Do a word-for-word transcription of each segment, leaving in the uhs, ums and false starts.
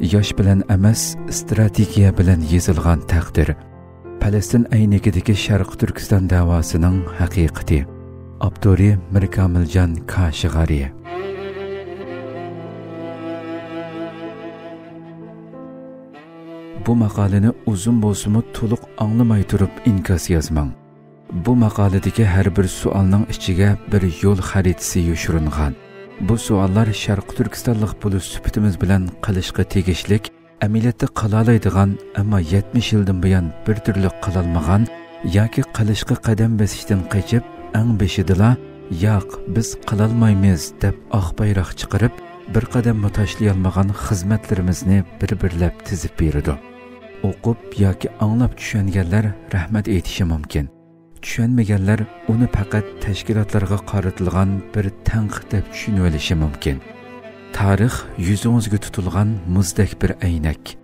ياش بىلەن ئەمەس، ئىستراتېگىيە بىلەن يېزىلغان تەقدىر. پەلەستىن ئەينىكىدىكى شەرقىي تۈركىستان دەۋاسىنىڭ ھەقىقىتى. ئاپتورى مىركامىلجان كاشىغارى. بۇ ماقالىنى ئۇزۇن بولسىمۇ تولۇق ئاڭلىماي تۇرۇپ ئىنكاس يازماڭ. بۇ ماقالىدىكى ھەر بىر سوئالنىڭ ئىچىگە بىر يول خەرىتىسى يوشۇرۇنغان. بۇ سوئاللار شەرقىي تۈركىستانلىق بولۇش سۈپىتىمىز بىلەن قىلىشقا تېگىشلىك، ئەمەلىيەتتە قىلالايدىغان، ئەمما يەتمىش يىلدىن بۇيان بىر تۈرلۈك قىلالمىغان ياكى قىلىشقا قەدەم بېسىشتىن قېچىپ، ئەڭ بېشىدىلا، «ياق، بىز قىلالمايمىز» دەپ ئاق بايراق چىقىرىپ، بىر قەدەممۇ تاشلىيالمىغان خىزمەتلىرىمىزنى بىر-بىرلەپ تىزىپ بېرىدۇ. ئوقۇپ ياكى ئاڭلاپ چۈشەنگەنلەر رەھمەت ئېيتىشى مۇمكىن. چۈشەنمىگەنلەر ئۇنى پەقەت تەشكىلاتلارغا قارىتىلغان بىر تەنقىد دەپ چۈشىنىۋېلىشى مۇمكىن. تارىخ يۈزىڭىزگە تۇتۇلغان مۇزدەك بىر ئەينەك.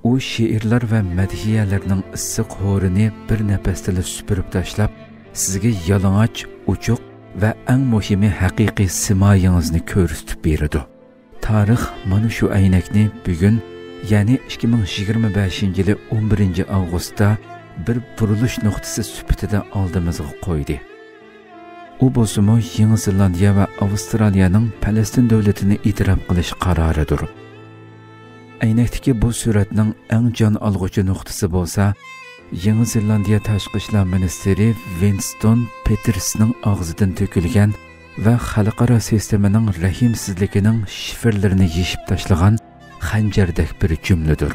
ئۇ شېئىرلار ۋە مەدھىيەلەرنىڭ ئىسسىق ھورىنى بىر نەپەستىلا سۈپۈرۈپ تاشلاپ، سىزگە يالىڭاچ، ئوچۇق ۋە ئەڭ مۇھىمى ھەقىقىي سىمايىڭىزنى كۆرسىتىپ بېرىدۇ. تارىخ مانا شۇ ئەينەكنى بۈگۈن، يەنى ئىككى مىڭ يىگىرمە بەشىنچى يىلى ئون بىرىنچى ئاۋغۇستتا بىر بۇرۇلۇش نۇقتىسى سۈپىتىدە ئالدىمىزغا قويدى. ئۇ بولسىمۇ يېڭى زېلاندىيە ۋە ئاۋسترالىيەنىڭ پەلەستىن دۆلىتىنى ئېتىراپ قىلىش قارارىدۇر. ئەينەكتىكى بۇ سۈرەتنىڭ ئەڭ جان ئالغۇچى نۇقتىسى بولسا، يېڭى زېلاندىيە تاشقى ئىشلار مىنىستىرى ۋىنستون پېتېرسنىڭ ئاغزىدىن تۆكۈلگەن ۋە خەلقئارا سىستېمىنىڭ رەھىمسىزلىكىنىڭ شىفىرلىرىنى يېشىپ تاشلىغان خەنجەردەك بىر جۈملىدۇر.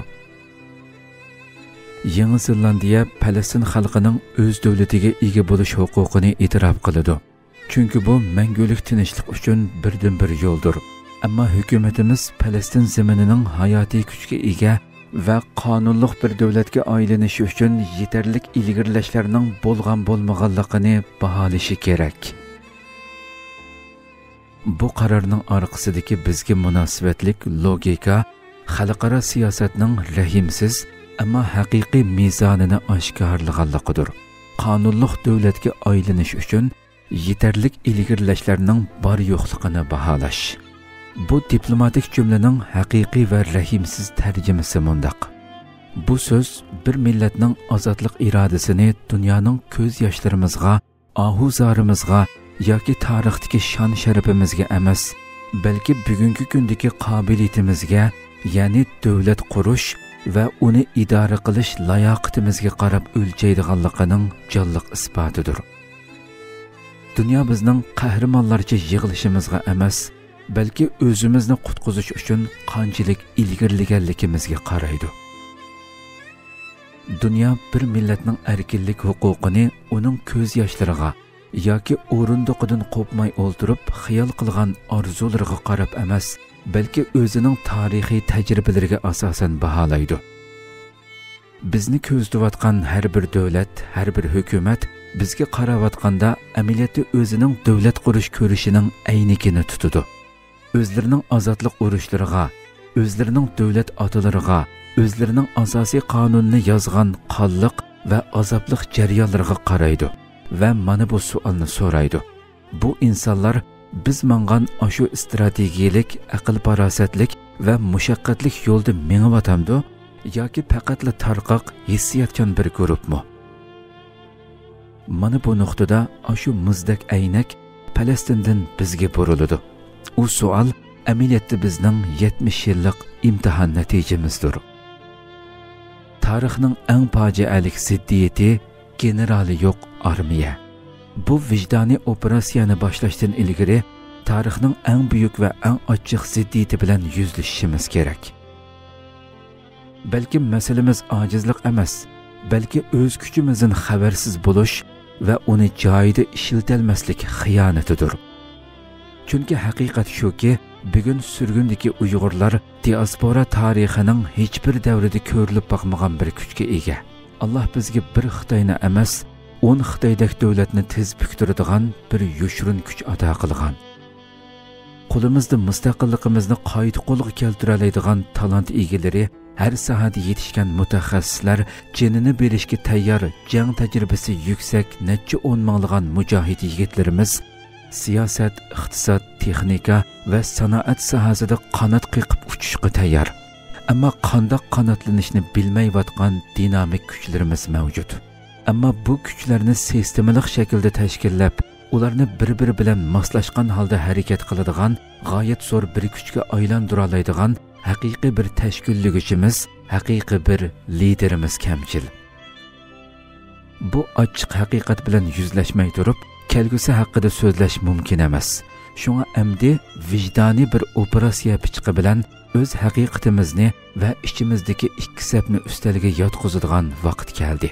يېڭى زېلاندىيە پەلەستىن خەلقىنىڭ ئۆز دۆلىتىگە ئىگە بولۇش ھوقۇقىنى ئېتىراپ قىلىدۇ. چۈنكى بۇ مەڭگۈلۈك تىنچلىق ئۈچۈن بىردىنبىر يولدۇر. ئەمما ھۆكۈمىتىمىز پەلەستىن زېمىنىنىڭ ھاياتىي كۈچكە ئىگە ۋە قانۇنلۇق بىر دۆلەتكە ئايلىنىشى ئۈچۈن يېتەرلىك ئىلگىرىلەشلەرنىڭ بولغان بولمىغانلىقىنى باھالىشى كېرەك. بۇ قارارنىڭ ئارقىسىدىكى بىزگە مۇناسىۋەتلىك لوگىكا خەلقئارا سىياسەتنىڭ رەھىمسىز، ئەمما ھەقىقىي مىزانىنى ئاشكارىلىغانلىقىدۇر. قانۇنلۇق دۆلەتكە ئايلىنىش ئۈچۈن يېتەرلىك ئىلگىرىلەشلەرنىڭ بار-يوقلۇقىنى باھالاش. بۇ دىپلوماتىك جۈملىنىڭ ھەقىقىي ۋە رەھىمسىز تەرجىمىسى مۇنداق: بۇ سۆز بىر مىللەتنىڭ ئازادلىق ئىرادىسىنى دۇنيانىڭ كۆز ياشلىرىمىزغا، ئاھۇ زارىمىزغا ياكى تارىختىكى شان-شەرىپىمىزگە ئەمەس، بەلكى بۈگۈنكى كۈندىكى قابىلىيىتىمىزگە، يەنى دۆلەت قۇرۇش ۋە ئۇنى ئىدارە قىلىش لاياقىتىمىزگە قاراپ ئۆلچەيدىغانلىقىنىڭ جانلىق ئىسپاتىدۇر. دۇنيا بىزنىڭ قەھرىمانلارچە يىغلىشىمىزغا ئەمەس، بەلكى ئۆزىمىزنى قۇتقۇزۇش ئۈچۈن قانچىلىك ئىلگىرىلىگەنلىكىمىزگە قارايدۇ. دۇنيا بىر مىللەتنىڭ ئەركىنلىك ھوقۇقىنى ئۇنىڭ كۆز ياشلىرىغا ياكى ئورۇندۇقىدىن قوپماي ئولتۇرۇپ خىيال قىلغان ئارزۇلىرىغا قاراپ ئەمەس، بەلكى ئۆزىنىڭ تارىخىي تەجرىبىلىرىگە ئاساسەن باھالايدۇ. بىزنى كۆزىتىۋاتقان ھەر بىر دۆلەت، ھەر بىر ھۆكۈمەت بىزگە قاراۋاتقاندا ئەمەلىيەتتە ئۆزىنىڭ دۆلەت قۇرۇش كۈرىشىنىڭ ئەينىكىنى تۇتىدۇ. ئۆزلىرىنىڭ ئازادلىق ئۇرۇشلىرىغا، ئۆزلىرىنىڭ دۆلەت ئاتىلىرىغا، ئۆزلىرىنىڭ ئاساسىي قانۇنىنى يازغان قانلىق ۋە ئازابلىق جەريانلىرىغا قارايدۇ ۋە مانا بۇ سوئالنى سورايدۇ: بۇ ئىنسانلار بىز ماڭغان ئاشۇ ئىستراتېگىيەلىك، ئەقىل-پاراسەتلىك ۋە مۇشەققەتلىك يولدا مېڭىۋاتامدۇ ياكى پەقەتلا تارقاق، ھېسسىياتچان بىر گۇرۇپمۇ؟ مانا بۇ نۇقتىدا ئاشۇ مۇزدەك ئەينەك پەلەستىندىن بىزگە بۇرۇلىدۇ. ئۇ سوئال ئەمەلىيەتتە بىزنىڭ يەتمىش يىللىق ئىمتىھان نەتىجىمىزدۇر. تارىخنىڭ ئەڭ پاجىئەلىك زىددىيىتى گېنېرالى يوق ئارمىيە. بۇ ۋىجدانىي ئوپېراتسىيەنى باشلاشتىن ئىلگىرى تارىخنىڭ ئەڭ بۈيۈك ۋە ئەڭ ئاچچىق زىددىيىتى بىلەن يۈزلىشىشىمىز كېرەك. بەلكىم مەسىلىمىز ئاجىزلىق ئەمەس، بەلكى ئۆز كۈچىمىزدىن خەۋەرسىز بولۇش ۋە ئۇنى جايىدا ئىشلىتەلمەسلىك خىيانىتىدۇر. چۈنكى ھەقىقەت شۇكى، بۈگۈن سۈرگۈندىكى ئۇيغۇرلار دىئاسپورا تارىخىنىڭ ھېچبىر دەۋرىدە كۆرۈلۈپ باقمىغان بىر كۈچكە ئىگە. ئاللاھ بىزگە بىر خىتاينى ئەمەس، ئون خىتايدەك دۆلەتنى تىز پۈكتۈرىدىغان بىر يوشۇرۇن كۈچ ئاتا قىلغان. قولىمىزدا مۇستەقىللىقىمىزنى قايتا قولغا كەلتۈرەلەيدىغان تالانت ئىگىلىرى، ھەر ساھەدە يېتىشكەن مۇتەخەسسىسلەر، جېنىنى بېرىشكە تەييار، جەڭ تەجرىبىسى يۈكسەك نەچچە ئون مىڭلىغان مۇجاھىد يىگىتلىرىمىز سىياسەت، ئىقتىساد، تېخنىكا ۋە سانائەت ساھەسىدە قانات قېقىپ ئۇچۇشقا تەييار. ئەمما قانداق قاناتلىنىشنى بىلمەيۋاتقان دىنامىك كۈچلىرىمىز مەۋجۇت. ئەمما بۇ كۈچلەرنى سىستېمىلىق شەكىلدە تەشكىللەپ، ئۇلارنى بىر-بىرى بىلەن ماسلاشقان ھالدا ھەرىكەت قىلىدىغان، غايەت زور بىر كۈچكە ئايلاندۇرالايدىغان ھەقىقىي بىر تەشكىللىگۈچىمىز، ھەقىقىي بىر لىدېرىمىز كەمچىل. بۇ ئاچچىق ھەقىقەت بىلەن يۈزلەشمەي تۇرۇپ، كەلگۈسى ھەققىدە سۆزلەش مۇمكىن ئەمەس. شۇڭا ئەمدى ۋىجدانىي بىر ئوپېراتسىيە پىچىقى بىلەن ئۆز ھەقىقىتىمىزنى ۋە ئىچىمىزدىكى ئىككى سەپنى ئۈستەلگە ياتقۇزىدىغان ۋاقىت كەلدى.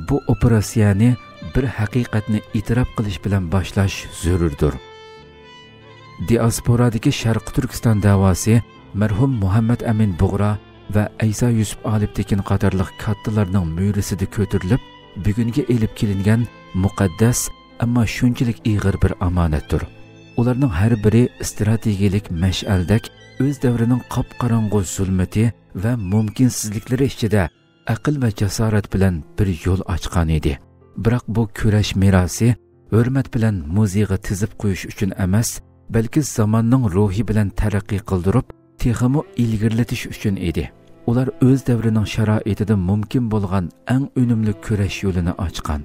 بۇ ئوپېراتسىيەنى بىر ھەقىقەتنى ئېتىراپ قىلىش بىلەن باشلاش زۆرۈردۇر. دىئاسپورادىكى شەرقىي تۈركىستان دەۋاسى مەرھۇم مۇھەممەد ئەمىن بۇغرا ۋە ئەيسا يۈسۈپ ئالىپتېكىن قاتارلىق كاتتىلارنىڭ مۈرىسىدە كۆتۈرۈلۈپ، بۈگۈنگە ئېلىپ كېلىنگەن مۇقەددەس، ئەمما شۇنچىلىك ئېغىر بىر ئامانەتتۇر. ئۇلارنىڭ ھەر بىرى ئىستراتېگىيەلىك مەشئەلدەك ئۆز دەۋرىنىڭ قاپقاراڭغۇ زۇلمىتى ۋە مۇمكىنسىزلىكلىرى ئىچىدە ئەقىل ۋە جاسارەت بىلەن بىر يول ئاچقان ئىدى. بىراق بۇ كۈرەش مىراسى ھۆرمەت بىلەن مۇزېيغا تىزىپ قويۇش ئۈچۈن ئەمەس، بەلكى زاماننىڭ روھى بىلەن تەرەققىي قىلدۇرۇپ، تېخىمۇ ئىلگىرىلىتىش ئۈچۈن ئىدى. ئۇلار ئۆز دەۋرىنىڭ شارائىتىدا مۇمكىن بولغان ئەڭ ئۈنۈملۈك كۈرەش يولىنى ئاچقان.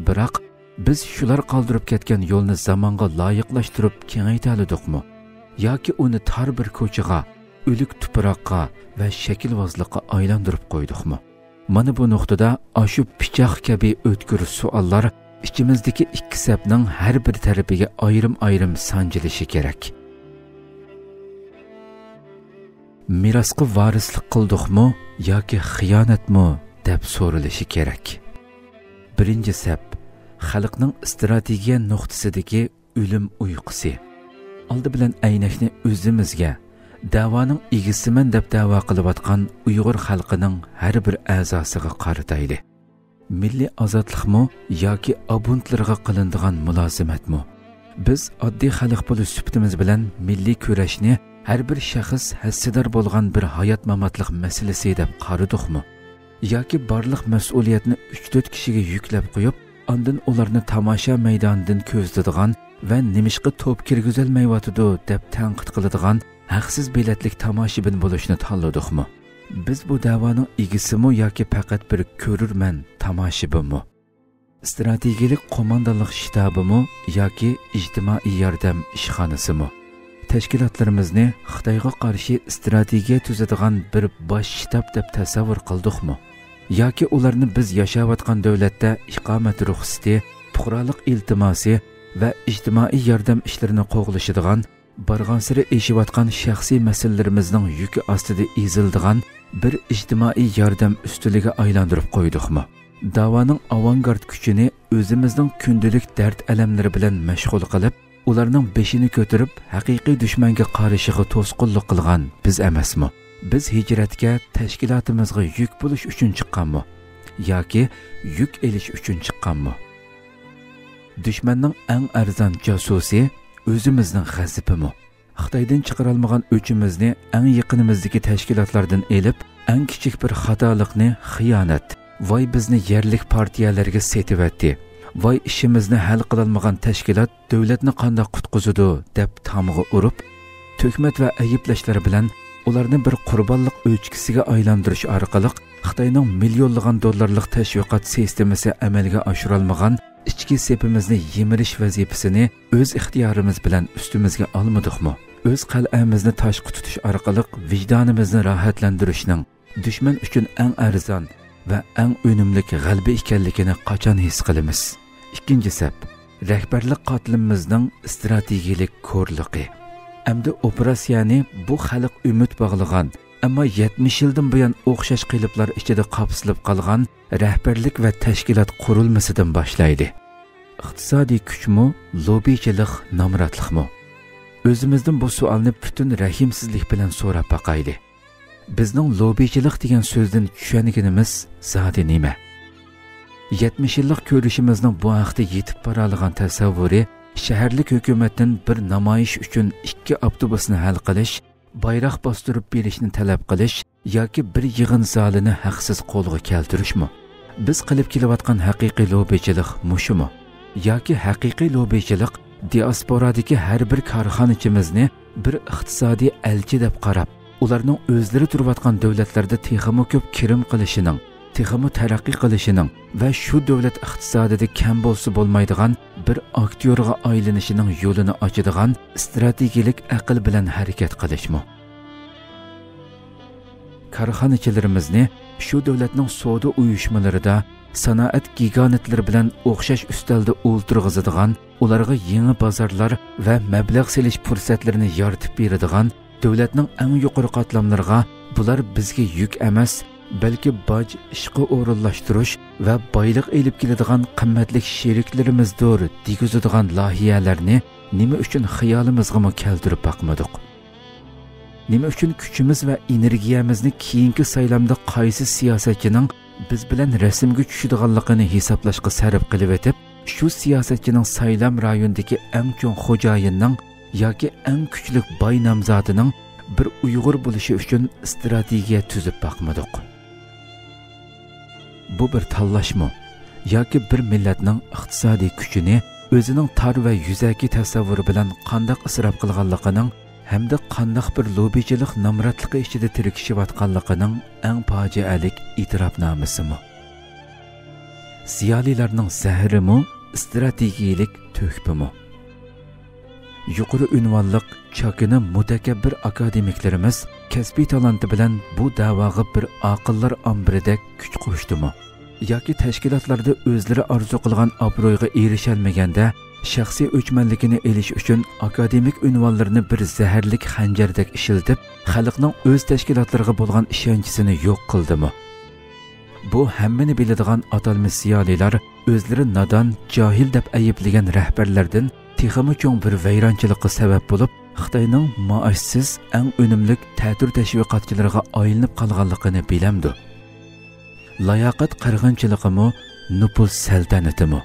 بىراق، بىز شۇلار قالدۇرۇپ كەتكەن يولنى زامانغا لايىقلاشتۇرۇپ كېڭەيتەلىدۇقمۇ؟ ياكى ئۇنى تار بىر كوچىغا، ئۆلۈك تۇپراققا ۋە شەكىلۋازلىققا ئايلاندۇرۇپ قويدۇقمۇ؟ مانا بۇ نۇقتىدا ئاشۇ پىچاق كەبى ئۆتكۈر سوئاللار ئىچىمىزدىكى ئىككى سەپنىڭ ھەر بىر تەرىپىگە ئايرىم-ئايرىم سانجىلىشى كېرەك. مىراسقا ۋارىسلىق قىلدۇقمۇ ياكى خىيانەتمۇ دەپ سورىلىشى كېرەك. بىرىنچى سەپ، خەلقنىڭ ئىستراتېگىيە نۇقتىسىدىكى ئۆلۈم ئۇيقۇسى. ئالدى بىلەن ئەينەكنى ئۆزىمىزگە، دەۋانىڭ ئىگىسىمەن دەپ دەۋا قىلىۋاتقان ئۇيغۇر خەلقىنىڭ ھەر بىر ئەزاسىغا قارىتايلى. مىللىي ئازادلىقمۇ ياكى ئابونتلىرىغا قىلىنىدىغان مۇلازىمەتمۇ؟ بىز ئاددىي خەلق بولۇش سۈپىتىمىز بىلەن مىللىي كۈرەشنى ھەر بىر شەخس ھەسسىدار بولغان بىر ھايات-ماماتلىق مەسىلىسى دەپ قارىدۇقمۇ؟ ياكى بارلىق مەسئۇلىيەتنى ئۈچ-تۆت كىشىگە يۈكلەپ قويۇپ، ئاندىن ئۇلارنى تاماشا مەيدانىدىن كۆزىتىدىغان ۋە نېمىشقا توپ كىرگۈزەلمەيۋاتىدۇ دەپ تەنقىد قىلىدىغان ھەقسىز بېلەتلىك تاماشىبىن بولۇشنى تاللىدۇقمۇ؟ بىز بۇ دەۋانىڭ ئىگىسىمۇ ياكى پەقەت بىر كۆرۈرمەن، تاماشىبىنمۇ؟ ئىستراتېگىيەلىك قوماندانلىق شتابىمۇ ياكى ئىجتىمائىي ياردەم ئىشخانىسىمۇ؟ تەشكىلاتلىرىمىزنى خىتايغا قارشى ئىستراتېگىيە تۈزىدىغان بىر باش شتاب دەپ تەسەۋۋۇر قىلدۇقمۇ؟ ياكى ئۇلارنى بىز ياشاۋاتقان دۆلەتتە ئىقامەت رۇخسىتى، پۇقرالىق ئىلتىماسى ۋە ئىجتىمائىي ياردەم ئىشلىرىنى قوغلىشىدىغان، بارغانسېرى ئېشىۋاتقان شەخسىي مەسىلىلىرىمىزنىڭ يۈكى ئاستىدا ئېزىلىدىغان بىر ئىجتىمائىي ياردەم ئۈستىلىگە ئايلاندۇرۇپ قويدۇقمۇ؟ داۋانىڭ ئاۋانگارت كۈچىنى ئۆزىمىزنىڭ كۈندىلىك دەرد-ئەلەملىرى بىلەن مەشغۇل قىلىپ، ئۇلارنىڭ بېشىنى كۆتۈرۈپ، ھەقىقىي دۈشمەنگە قارىشىغا توسقۇنلۇق قىلغان بىز ئەمەسمۇ؟ بىز ھىجرەتكە تەشكىلاتىمىزغا يۈك بولۇش ئۈچۈن چىققانمۇ؟ ياكى يۈك ئېلىش ئۈچۈن چىققانمۇ؟ دۈشمەننىڭ ئەڭ ئەرزان جاسۇسى ئۆزىمىزنىڭ غەزىپىمۇ؟ خىتايدىن چىقىرالمىغان ئۆچىمىزنى ئەڭ يېقىنىمىزدىكى تەشكىلاتلاردىن ئېلىپ، ئەڭ كىچىك بىر خاتالىقنى خىيانەت، ۋاي بىزنى يەرلىك پارتىيەلەرگە سېتىۋەتتى، ۋاي ئىشىمىزنى ھەل قىلالمىغان تەشكىلات دۆلەتنى قانداق قۇتقۇزىدۇ دەپ تامغا ئۇرۇپ، تۆھمەت ۋە ئەيىبلەشلەر بىلەن ئۇلارنى بىر قۇربانلىق ئۆچكىسىگە ئايلاندۇرۇش ئارقىلىق خىتاينىڭ مىليونلىغان دوللارلىق تەشۋىقات سىستېمىسى ئەمەلگە ئاشۇرالمىغان ئىچكى سېپىمىزنى يىمىرىش ۋەزىپىسىنى ئۆز ئىختىيارىمىز بىلەن ئۈستىمىزگە ئالمىدۇقمۇ؟ ئۆز قەلئەمىزنى تاشقا تۇتۇش ئارقىلىق ۋىجدانىمىزنى راھەتلەندۈرۈشنىڭ دۈشمەن ئۈچۈن ئەڭ ئەرزان ۋە ئەڭ ئۈنۈملۈك غەلىبە ئىكەنلىكىنى قاچان ھېس قىلىمىز؟ ئىككىنچى سەپ، رەھبەرلىك قاتلىمىمىزنىڭ ئىستراتېگىيەلىك كورلۇقى. ئەمدى ئوپېراتسىيەنى بۇ خەلق ئۈمىد باغلىغان، ئەمما يەتمىش يىلدىن بۇيان ئوخشاش قېلىپلار ئىچىدە قاپسىلىپ قالغان رەھبەرلىك ۋە تەشكىلات قۇرۇلمىسىدىن باشلايلى. ئىقتىسادىي كۈچمۇ، لوببىچىلىق، نامراتلىقمۇ؟ ئۆزىمىزدىن بۇ سوئالنى پۈتۈن رەھىمسىزلىك بىلەن سوراپ باقايلى. بىزنىڭ لوببىچىلىق دېگەن سۆزدىن چۈشەنگىنىمىز زادى نېمە؟ يەتمىش يىللىق كۈرىشىمىزنىڭ بۇ ھەقتە يېتىپ بارالىغان تەسەۋۋۇرى شەھەرلىك ھۆكۈمەتتىن بىر نامايىش ئۈچۈن ئىككى ئاپتوبۇسنى ھەل قىلىش، بايراق باستۇرۇپ بېرىشنى تەلەپ قىلىش ياكى بىر يىغىن زالىنى ھەقسىز قولغا كەلتۈرۈشمۇ؟ بىز قىلىپ كېلىۋاتقان ھەقىقىي لوببىچىلىق مۇشۇمۇ؟ ياكى ھەقىقىي لوببىچىلىق دىئاسپورادىكى ھەر بىر كارخانىچىمىزنى بىر ئىقتىسادىي ئەلچى دەپ قاراپ، ئۇلارنىڭ ئۆزلىرى تۇرۇۋاتقان دۆلەتلەردە تېخىمۇ كۆپ كىرىم قىلىشىنىڭ، تېخىمۇ تەرەققىي قىلىشىنىڭ ۋە شۇ دۆلەت ئىقتىسادىدا كەم بولسا بولمايدىغان بىر ئاكتيورغا ئايلىنىشىنىڭ يولىنى ئاچىدىغان ئىستراتېگىيەلىك ئەقىل بىلەن ھەرىكەت قىلىشمۇ؟ كارخانىچىلىرىمىزنى شۇ دۆلەتنىڭ سودا ئۇيۇشمىلىرىدا سانائەت گىگانتلىرى بىلەن ئوخشاش ئۈستەلدە ئولتۇرغۇزىدىغان، ئۇلارغا يېڭى بازارلار ۋە مەبلەغ سېلىش پۇرسەتلىرىنى يارىتىپ بېرىدىغان، دۆلەتنىڭ ئەڭ يۇقىرى قاتلاملىرىغا بۇلار بىزگە يۈك ئەمەس، بەلكى باج، ئىشقا ئورۇنلاشتۇرۇش ۋە بايلىق ئېلىپ كېلىدىغان قىممەتلىك شېرىكلىرىمىزدۇر دېگۈزىدىغان لايىھەلەرنى نېمە ئۈچۈن خىيالىمىزغىمۇ كەلتۈرۈپ باقمىدۇق؟ نېمە ئۈچۈن كۈچىمىز ۋە ئېنېرگىيەمىزنى كېيىنكى سايلامدا قايسى سىياسەتچىنىڭ بىز بىلەن رەسىمگە چۈشىدىغانلىقىنى ھېسابلاشقا سەرپ قىلىۋېتىپ، شۇ سىياسەتچىنىڭ سايلام رايونىدىكى ئەڭ چوڭ خوجايىننىڭ ياكى ئەڭ كۈچلۈك باي نامزاتىنىڭ بىر ئۇيغۇر بولۇشى ئۈچۈن ئىستراتېگىيە تۈزۈپ باقمىدۇق؟ بۇ بىر تاللاشمۇ؟ ياكى بىر مىللەتنىڭ ئىقتىسادىي كۈچىنى ئۆزىنىڭ تار ۋە يۈزەكى تەسەۋۋۇرى بىلەن قانداق ئىسراپ قىلغانلىقىنىڭ ھەمدە قانداق بىر لوببىچىلىق نامراتلىقى ئىچىدە تىركىشىۋاتقانلىقىنىڭ ئەڭ پاجىئەلىك ئېتىراپنامىسىمۇ؟ زىيالىيلارنىڭ زەھىرىمۇ، ئىستراتېگىيەلىك تۆھپىمۇ؟ يۇقىرى ئۇنۋانلىق، چاكىنا مۇتەكەببىر ئاكادېمىكلىرىمىز كەسپىي تالانتى بىلەن بۇ دەۋاغا بىر ئاقىللار ئامبىرىدەك كۈچ قوشتىمۇ؟ ياكى تەشكىلاتلاردا ئۆزلىرى ئارزۇ قىلغان ئابرويغا ئېرىشەلمىگەندە، شەخسىي ئۆچمەنلىكىنى ئېلىش ئۈچۈن ئاكادېمىك ئۇنۋانلىرىنى بىر زەھەرلىك خەنجەردەك ئىشلىتىپ، خەلقنىڭ ئۆز تەشكىلاتلىرىغا بولغان ئىشەنچىسىنى يوق قىلدىمۇ؟ بۇ ھەممىنى بىلىدىغان ئاتالمىش زىيالىيلار ئۆزلىرى نادان، جاھىل دەپ ئەيىبلىگەن رەھبەرلەردىن تېخىمۇ چوڭ بىر ۋەيرانچىلىققا سەۋەب بولۇپ، خىتاينىڭ مائاشسىز، ئەڭ ئۈنۈملۈك تەتۈر تەشۋىقاتچىلىرىغا ئايلىنىپ قالغانلىقىنى بىلەمدۇ؟ لاياقەت قىرغىنچىلىقىمۇ، نوپۇز سەلتەنىتىمۇ؟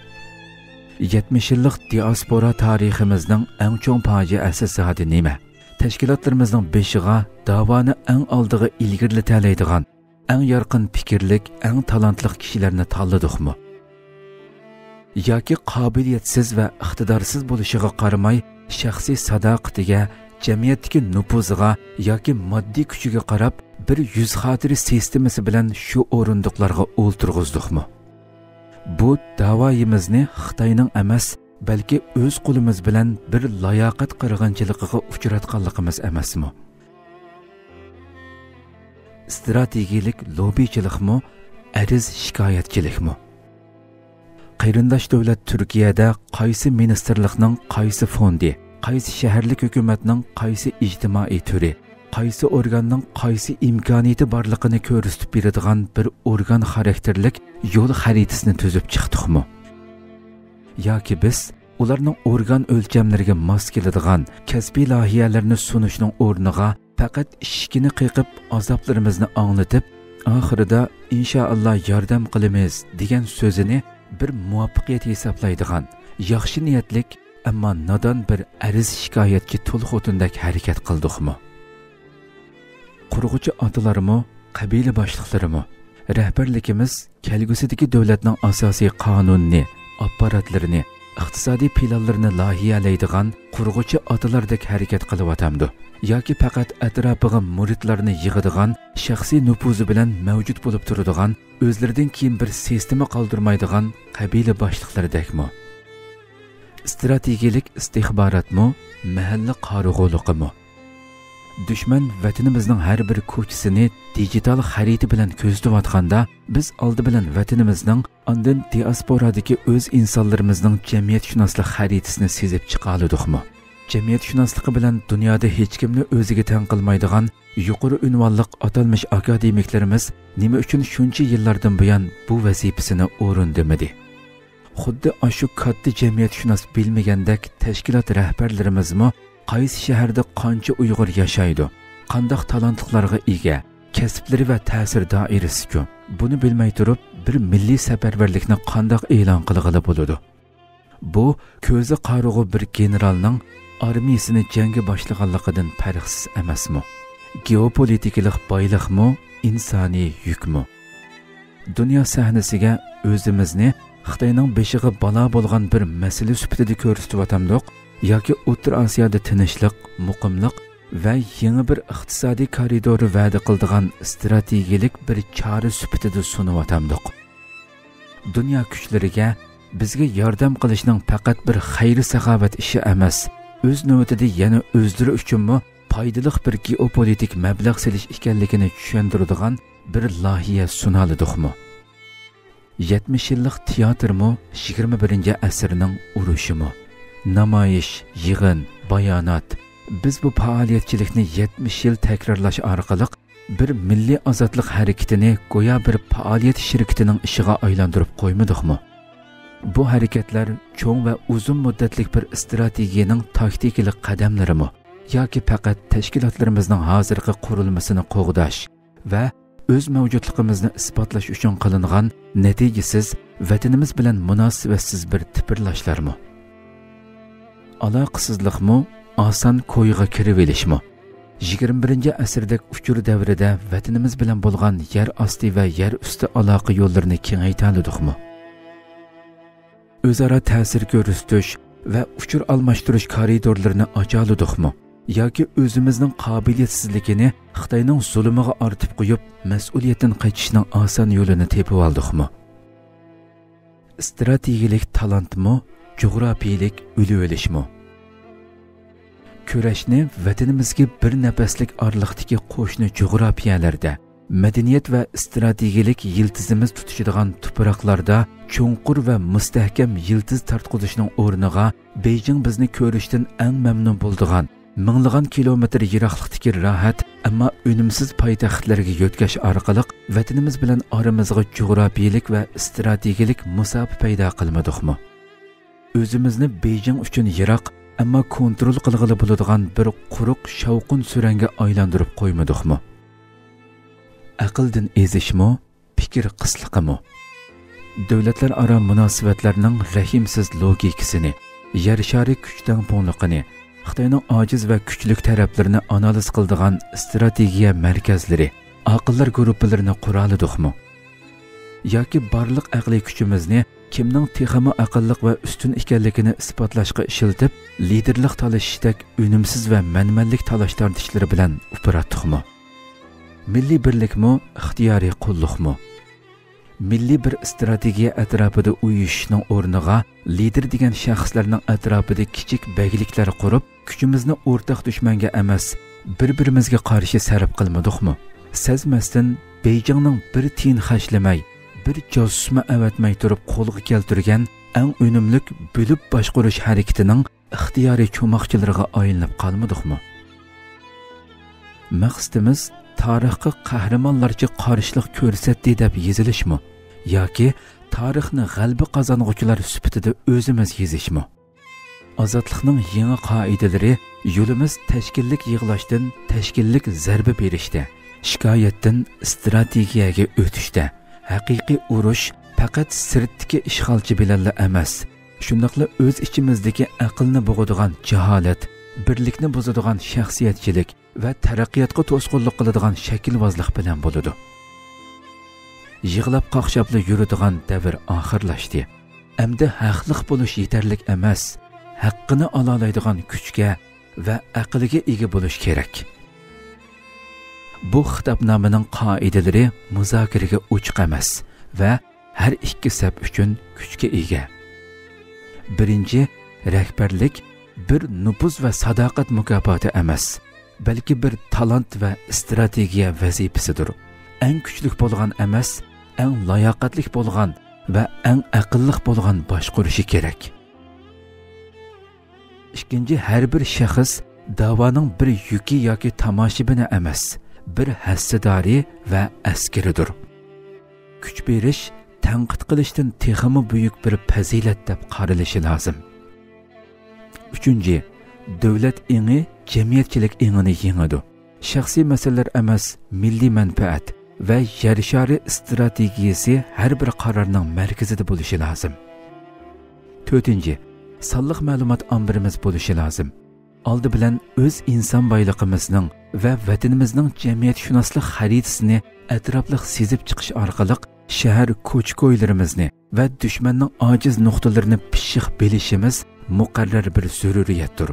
يەتمىش يىللىق دىئاسپورا تارىخىمىزنىڭ ئەڭ چوڭ پاجىئەسى زادى نېمە؟ تەشكىلاتلىرىمىزنىڭ بېشىغا داۋانى ئەڭ ئالدىغا ئىلگىرىلىتەلەيدىغان، ئەڭ يارقىن پىكىرلىك، ئەڭ تالانتلىق كىشىلەرنى تاللىدۇقمۇ؟ ياكى قابىلىيەتسىز ۋە ئىقتىدارسىز بولۇشىغا قارىماي، شەخسىي ساداقىتىگە، جەمئىيەتتىكى نوپۇزىغا ياكى ماددىي كۈچىگە قاراپ، بىر يۈز خاتىرە سىستېمىسى بىلەن شۇ ئورۇندۇقلارغا ئولتۇرغۇزدۇقمۇ؟ بۇ داۋايىمىزنى خىتاينىڭ ئەمەس، بەلكى ئۆز قولىمىز بىلەن بىر لاياقەت قىرغىنچىلىقىغا ئۇچراتقانلىقىمىز ئەمەسمۇ؟ ئىستراتېگىيەلىك لوببىچىلىقمۇ، ئەرز شىكايەتچىلىكمۇ؟ قېرىنداش دۆلەت تۈركىيەدە قايسى مىنىستىرلىقنىڭ قايسى فوندى، قايسى شەھەرلىك ھۆكۈمەتنىڭ قايسى ئىجتىمائىي تۈرى، قايسى ئورگاننىڭ قايسى ئىمكانىيىتى بارلىقىنى كۆرسىتىپ بېرىدىغان بىر ئورگان خاراكتېرلىك يول خەرىتىسىنى تۈزۈپ چىقتۇقمۇ؟ ياكى بىز ئۇلارنىڭ ئورگان ئۆلچەملىرىگە ماس كېلىدىغان كەسپىي لايىھەلەرنى سۇنۇشنىڭ ئورنىغا، پەقەت ئىشىكىنى قېقىپ، ئازابلىرىمىزنى ئاڭلىتىپ، ئاخىرىدا «ئىنشائاللا، ياردەم قىلىمىز» دېگەن سۆزىنى بىر مۇۋەپپەقىيەت ھېسابلايدىغان، ياخشى نىيەتلىك، ئەمما نادان بىر ئەرز شىكايەتچى تۇل خوتۇندەك ھەرىكەت قىلدۇقمۇ؟ قۇرغۇچى ئاتىلارمۇ، قەبىلە باشلىقلىرىمۇ، رەھبەرلىكىمىز كەلگۈسىدىكى دۆلەتنىڭ ئاساسىي قانۇنىنى، ئاپپاراتلىرىنى، ئىقتىسادىي پىلانلىرىنى لايىھەلەيدىغان قۇرغۇچى ئاتىلاردەك ھەرىكەت قىلىۋاتامدۇ؟ ياكى پەقەت ئەتراپىغا مۇرىتلارنى يىغىدىغان، شەخسىي نوپۇزى بىلەن مەۋجۇت بولۇپ تۇرىدىغان، ئۆزلىرىدىن كېيىن بىر سىستېما قالدۇرمايدىغان قەبىلە باشلىقلىرىدەكمۇ؟ ئىستراتېگىيەلىك ئىستىخباراتمۇ، مەھەللە قارىغۇلۇقىمۇ؟ دۈشمەن ۋەتىنىمىزنىڭ ھەر بىر كوچىسىنى دىجىتال خەرىتە بىلەن كۆزىتىۋاتقاندا، بىز ئالدى بىلەن ۋەتىنىمىزنىڭ، ئاندىن دىئاسپورادىكى ئۆز ئىنسانلىرىمىزنىڭ جەمئىيەتشۇناسلىق خەرىتىسىنى سېزىپ چىقالىدۇقمۇ؟ جەمئىيەتشۇناسلىقى بىلەن دۇنيادا ھېچكىمنى ئۆزىگە تەڭ قىلمايدىغان يۇقىرى ئۇنۋانلىق ئاتالمىش ئاكادېمىكلىرىمىز نېمە ئۈچۈن شۇنچە يىللاردىن بۇيان بۇ ۋەزىپىسىنى ئورۇندىمىدى؟ خۇددى ئاشۇ كاتتا جەمئىيەتشۇناس بىلمىگەندەك تەشكىلات رەھبەرلىرىمىزمۇ قايسى شەھەردە قانچە ئۇيغۇر ياشايدۇ، قانداق تالانتلىقلارغا ئىگە، كەسىپلىرى ۋە تەسىر دائىرىسىچۇ؟ بۇنى بىلمەي تۇرۇپ، بىر مىللىي سەپەرۋەرلىكنى قانداق ئېلان قىلغىلى بولىدۇ؟ بۇ كۆزى قارىغۇ بىر گېنېرالنىڭ ئارمىيىسىنى جەڭگە باشلىغانلىقىدىن پەرقسىز ئەمەسمۇ؟ گېئوپولىتىكىلىق بايلىقمۇ، ئىنسانىي يۈكمۇ؟ دۇنيا سەھنىسىگە ئۆزىمىزنى خىتاينىڭ بېشىغا بالا بولغان بىر مەسىلە سۈپىتىدە كۆرسىتىۋاتامدۇق ياكى ئوتتۇرا ئاسىيادا تىنچلىق، مۇقىملىق، ۋە يېڭى بىر ئىقتىسادىي كارىدور ۋەدە قىلىدىغان ئىستراتېگىيەلىك بىر چارە سۈپىتىدە سۇنۇۋاتامدۇق. دۇنيا كۈچلىرىگە بىزگە ياردەم قىلىشنىڭ پەقەت بىر خەير-ساخاۋەت ئىشى ئەمەس، ئۆز نۆۋىتىدە يەنە ئۆزلىرى ئۈچۈنمۇ پايدىلىق بىر گېئوپولىتىك مەبلەغ سېلىش ئىكەنلىكىنى چۈشەندۈرىدىغان بىر لايىھە سۇنالىدۇقمۇ؟ يەتمىش يىللىق تىياتىرمۇ، يىگىرمە بىرىنچى ئەسىرنىڭ ئۇرۇشىمۇ؟ نامايىش، يىغىن، بايانات، بىز بۇ پائالىيەتچىلىكنى يەتمىش يىل تەكرارلاش ئارقىلىق بىر مىللىي ئازادلىق ھەرىكىتىنى گويا بىر پائالىيەت شىركىتىنىڭ ئىشىغا ئايلاندۇرۇپ قويمىدۇقمۇ؟ بۇ ھەرىكەتلەر چوڭ ۋە ئۇزۇن مۇددەتلىك بىر ئىستراتېگىيەنىڭ تاكتىكىلىق قەدەملىرىمۇ؟ ياكى پەقەت تەشكىلاتلىرىمىزنىڭ ھازىرقى قۇرۇلمىسىنى قوغداش ۋە ئۆز مەۋجۇتلۇقىمىزنى ئىسپاتلاش ئۈچۈن قىلىنغان نەتىجىسىز، ۋەتىنىمىز بىلەن مۇناسىۋەتسىز بىر تىپىرلاشلارمۇ؟ ئالاقىسىزلىقمۇ، ئاسان كويغا كىرىۋېلىشمۇ؟ يىگىرمە بىرىنچى ئەسىردەك ئۇچۇر دەۋرىدە ۋەتىنىمىز بىلەن بولغان يەر ئاستى ۋە يەر ئۈستى ئالاقە يوللىرىنى كېڭەيتەلىدۇقمۇ؟ ئۆزئارا تەسىر كۆرسىتىش ۋە ئۇچۇر ئالماشتۇرۇش كارىدورلىرىنى ئاچالىدۇقمۇ؟ ياكى ئۆزىمىزنىڭ قابىلىيەتسىزلىكىنى خىتاينىڭ زۇلۇمىغا ئارتىپ قويۇپ، مەسئۇلىيەتتىن قېچىشنىڭ ئاسان يولىنى تېپىۋالدۇقمۇ؟ ئىستراتېگىيەلىك تالانتمۇ، جۇغراپىيەلىك ئۈلۈۋېلىشمۇ؟ كۈرەشنى ۋەتىنىمىزگە بىر نەپەسلىك ئارىلىقتىكى قوشنا جۇغراپىيەلەردە، مەدەنىيەت ۋە ئىستراتېگىيەلىك يىلتىزىمىز تۇتىشىدىغان تۇپراقلاردا چوڭقۇر ۋە مۇستەھكەم يىلتىز تارتقۇزۇشنىڭ ئورنىغا، بېيجىڭ بىزنى كۆرۈشتىن ئەڭ مەمنۇن بولىدىغان، مىڭلىغان كىلومېتىر يىراقلىقتىكى راھەت، ئەمما ئۈنۈمسىز پايتەختلەرگە يۆتكەش ئارقىلىق ۋەتىنىمىز بىلەن ئارىمىزغا جۇغراپىيەلىك ۋە ئىستراتېگىيەلىك مۇساپە پەيدا قىلمىدۇقمۇ؟ ئۆزىمىزنى بېيجىڭ ئۈچۈن يىراق، ئەمما كونترول قىلغىلى بولىدىغان بىر قۇرۇق شاۋقۇن سۈرەنگە ئايلاندۇرۇپ قويمىدۇقمۇ؟ ئەقىلدىن ئېزىشمۇ، پىكىر قىسلىقىمۇ؟ دۆلەتلەر ئارا مۇناسىۋەتلەرنىڭ رەھىمسىز لوگىكىسىنى، يەر شارى كۈچ تەڭپۇڭلۇقىنى، خىتاينىڭ ئاجىز ۋە كۈچلۈك تەرەپلىرىنى ئانالىز قىلىدىغان ئىستراتېگىيە مەركەزلىرى، ئاقىللار گۇرۇپپىلىرىنى قۇرالىدۇقمۇ؟ ياكى بارلىق ئەقلىي كۈچىمىزنى كىمنىڭ تېخىمۇ ئەقىللىق ۋە ئۈستۈن ئىكەنلىكىنى ئىسپاتلاشقا ئىشلىتىپ، لىدېرلىق تالىشىشتەك ئۈنۈمسىز ۋە مەنمەنلىك تالاش-تارتىشلىرى بىلەن ئۇپراتتۇقمۇ؟ مىللىي بىرلىكمۇ، ئىختىيارىي قۇللۇقمۇ؟ مىللىي بىر ئىستراتېگىيە ئەتراپىدا ئۇيۇشۇشنىڭ ئورنىغا، لىدېر دېگەن شەخسلەرنىڭ ئەتراپىدا كىچىك بەگلىكلەر قۇرۇپ، كۈچىمىزنى ئورتاق دۈشمەنگە ئەمەس، بىر-بىرىمىزگە قارشى سەرپ قىلمىدۇقمۇ؟ سەزمەستىن بېيجىڭنىڭ بىر تىيىن خەجلىمەي، بىر جاسۇسمۇ ئەۋەتمەي تۇرۇپ قولغا كەلتۈرگەن ئەڭ ئۈنۈملۈك بۆلۈپ باشقۇرۇش ھەرىكىتىنىڭ ئىختىيارىي چوماقچىلىرىغا ئايلىنىپ قالمىدۇقمۇ؟ مەقسىتىمىز تارىخقا قەھرىمانلارچە قارشىلىق كۆرسەتتى دەپ يېزىلىشمۇ؟ ياكى تارىخنى غەلىبە قازانغۇچىلار سۈپىتىدە ئۆزىمىز يېزىشمۇ؟ ئازادلىقنىڭ يېڭى قائىدىلىرى يولىمىز تەشكىللىك يىغلاشتىن تەشكىللىك زەربە بېرىشتە، شىكايەتتىن ئىستراتېگىيەگە ئۆتۈشتە، ھەقىقىي ئۇرۇش پەقەت سىرتتىكى ئىشغالچى بىلەنلا ئەمەس، شۇنداقلا ئۆز ئىچىمىزدىكى ئەقىلنى بوغىدىغان جاھالەت، بىرلىكنى بۇزىدىغان شەخسىيەتچىلىك ۋە تەرەققىياتقا توسقۇنلۇق قىلىدىغان شەكىلۋازلىق بىلەن بولىدۇ. يىغلاپ قاقشاپلا يۈرىدىغان دەۋر ئاخىرلاشتى. ئەمدى ھەقلىق بولۇش يېتەرلىك ئەمەس، ھەققىنى ئالالايدىغان كۈچكە ۋە ئەقىلگە ئىگە بولۇش كېرەك. بۇ خىتابنامىنىڭ قائىدىلىرى مۇزاكىرىگە ئوچۇق ئەمەس ۋە ھەر ئىككى سەپ ئۈچۈن كۈچكە ئىگە. بىرىنچى، رەھبەرلىك بىر نوپۇز ۋە ساداقەت مۇكاپاتى ئەمەس، بەلكى بىر تالانت ۋە ئىستراتېگىيە ۋەزىپىسىدۇر. ئەڭ كۈچلۈك بولغان ئەمەس، ئەڭ لاياقەتلىك بولغان ۋە ئەڭ ئەقىللىق بولغان باشقۇرۇشى كېرەك. ئىككىنچى، ھەر بىر شەخس داۋانىڭ بىر يۈكى ياكى تاماشىبىنى ئەمەس، بىر ھەسسىدارى ۋە ئەسكىرىدۇر. كۈچ بېرىش تەنقىد قىلىشتىن تېخىمۇ بۈيۈك بىر پەزىلەت دەپ قارىلىشى لازىم. ئۈچىنچى، دۆلەت ئېڭى جەمئىيەتچىلىك ئېڭىنى يېڭىدۇ. شەخسىي مەسىلىلەر ئەمەس، مىللىي مەنپەئەت ۋە يەر شارى ئىستراتېگىيەسى ھەر بىر قارارنىڭ مەركىزىدە بولۇشى لازىم. تۆتىنچى، سانلىق مەلۇمات ئامبىرىمىز بولۇشى لازىم. ئالدى بىلەن ئۆز ئىنسان بايلىقىمىزنىڭ ۋە ۋەتىنىمىزنىڭ جەمئىيەتشۇناسلىق خەرىتىسىنى ئەتراپلىق سېزىپ چىقىش ئارقىلىق شەھەر كوچا-كويلىرىمىزنى ۋە دۈشمەننىڭ ئاجىز نۇقتىلىرىنى پىششىق بىلىشىمىز مۇقەررەر بىر زۆرۈرىيەتتۇر.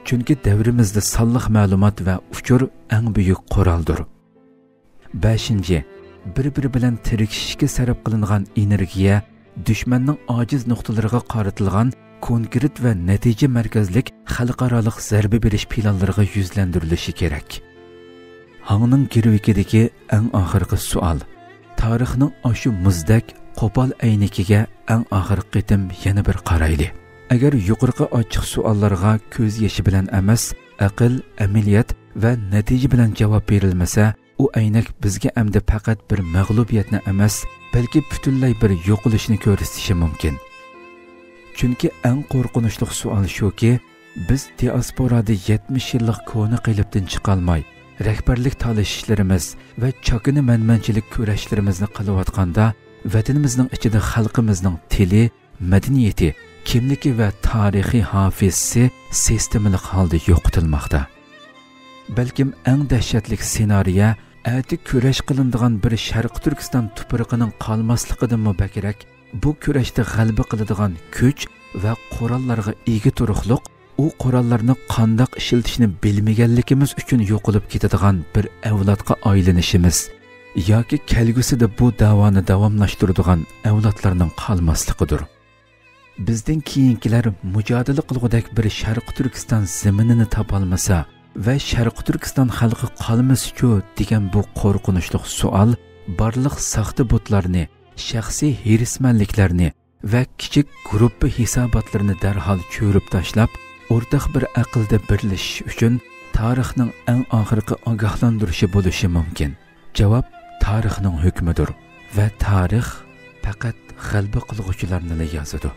چۈنكى دەۋرىمىزدە سانلىق مەلۇمات ۋە ئۇچۇر ئەڭ بۈيۈك قورالدۇر. بەشىنچى، بىر-بىرى بىلەن تىركىشىشكە سەرپ قىلىنغان ئېنېرگىيە دۈشمەننىڭ ئاجىز نۇقتىلىرىغا قارىتىلغان كونكرېت ۋە نەتىجە مەركەزلىك خەلقئارالىق زەربە بېرىش پىلانلىرىغا يۈزلەندۈرۈلۈشى كېرەك. ھاڭنىڭ گىرۋىكىدىكى ئەڭ ئاخىرقى سوئال. تارىخنىڭ ئاشۇ مۇزدەك قوپال ئەينىكىگە ئەڭ ئاخىرقى قېتىم يەنە بىر قارايلى. ئەگەر يۇقىرىقى ئاچچىق سوئاللارغا كۆز يېشى بىلەن ئەمەس، ئەقىل، ئەمەلىيەت ۋە نەتىجە بىلەن جاۋاب بېرىلمىسە، ئۇ ئەينەك بىزگە ئەمدى پەقەت بىر مەغلۇبىيەتنى ئەمەس، بەلكى پۈتۈنلەي بىر يوقىلىشنى كۆرسىتىشى مۇمكىن. چۈنكى ئەڭ قورقۇنچلۇق سوئال شۇكى، بىز دىئاسپورادا يەتمىش يىللىق كونا قېلىپتىن چىقالماي، رەھبەرلىك تالىشىشلىرىمىز ۋە چاكىنا مەنمەنچىلىك كۈرەشلىرىمىزنى قىلىۋاتقاندا، ۋەتىنىمىزنىڭ ئىچىدە خەلقىمىزنىڭ تىلى، مەدەنىيىتى، كىملىكى ۋە تارىخىي ھافىزىسى سىستېمىلىق ھالدا يوقىتىلماقتا. بەلكىم ئەڭ دەھشەتلىك سېنارىيە ئەتە كۈرەش قىلىنىدىغان بىر شەرقىي تۈركىستان تۇپرىقىنىڭ قالماسلىقىدىنمۇ بەكرەك، بۇ كۈرەشتە غەلىبە قىلىدىغان كۈچ ۋە قوراللارغا ئىگە تۇرۇقلۇق، ئۇ قوراللارنى قانداق ئىشلىتىشنى بىلمىگەنلىكىمىز ئۈچۈن يوقىلىپ كېتىدىغان بىر ئەۋلادقا ئايلىنىشىمىز ياكى كەلگۈسىدە بۇ داۋانى داۋاملاشتۇرىدىغان ئەۋلادلارنىڭ قالماسلىقىدۇر. بىزدىن كېيىنكىلەر مۇجادىلە قىلغۇدەك بىر شەرقىي تۈركىستان زېمىنىنى تاپالمىسا ۋە شەرقىي تۈركىستان خەلقى قالمىسىچۇ دېگەن بۇ قورقۇنچلۇق سوئال بارلىق ساختا بۇتلارنى، شەخسىي ھېرىسمەنلىكلەرنى ۋە كىچىك گۇرۇپپا ھېساباتلىرىنى دەرھال چۆرۈپ تاشلاپ، ئورتاق بىر ئەقىلدە بىرلىشىش ئۈچۈن تارىخنىڭ ئەڭ ئاخىرقى ئاگاھلاندۇرۇشى بولۇشى مۇمكىن. جاۋاب تارىخنىڭ ھۆكمىدۇر ۋە تارىخ پەقەت غەلىبە قىلغۇچىلارنىلا يازىدۇ.